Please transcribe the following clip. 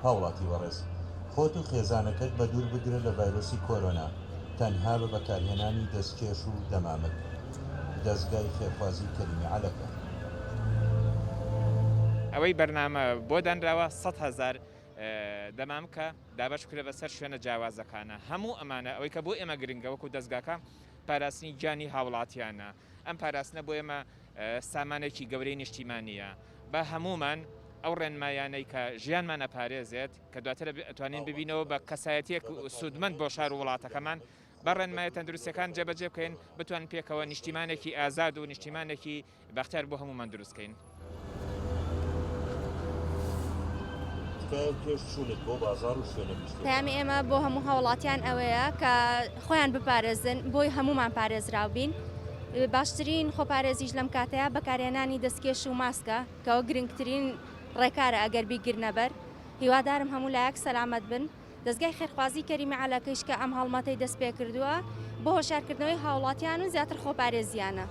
هاوڵاتی بەڕێز، خۆت و خێزانەکەت بەدوور بگرە لە ڤایرۆسی کۆرۆنا تەنها بە بەکارهێنانی دەستکێش و دەمامک. دەزگای خێرخوازی کەریمی عەلەکە. ئەوەی بەرنامە بۆ دانراوە 100,000 دەمامکە دابەش بکرێت بەسەر شوێنە جیاوازەکانە هەموو ئەمانە ئەوەی کە بۆ ئێمە گرنگە وەکو دەزگاکە پاراستنی گیانی هاوڵاتیانە ئەم پاراستنە بۆ ئێمە سامانێکی گەورەی نیشتیمانییە. با هەموومان ئەو ڕێنمایانەی کە ژیانمان ئەپارێزێت، کە دواتر ئەتوانین ببینەوە بە کەسایەتییەک سوودمەند بۆ شار و وڵاتەکەمان، با ڕێنمایە تەندروستییەکان جێبەجێ بکەین، بتوانین پێکەوە نیشتیمانێکی ئازاد و نیشتیمانێکی بەختیار بۆ هەموومان دروست کەین. تکایە پێش چوونت بۆ بازاڕ و شوێنە گشتیەکان. پەیامی ئێمە بۆ هەموو هاوڵاتیان ئەوەیە کە خۆیان بپارێزن بۆی هەموومان پارێزراو بین باشترین خۆپارێزیش لەم کاتەیە بەکارهێنانی دەستکێش و ماسکە کەەوە گرنگترین ڕێکارە ئەگەر بیگرنە بەر هیوادارم هەموو لایەک سەلامەت بن دەزگای خێرخوازی کەریمی عەلەکەیش کە ئەم هەڵمەتەی دەست پێکردووە بۆ هۆشیارکردنەوەی هاوڵاتیان و زیاتر خۆپارێزیانە.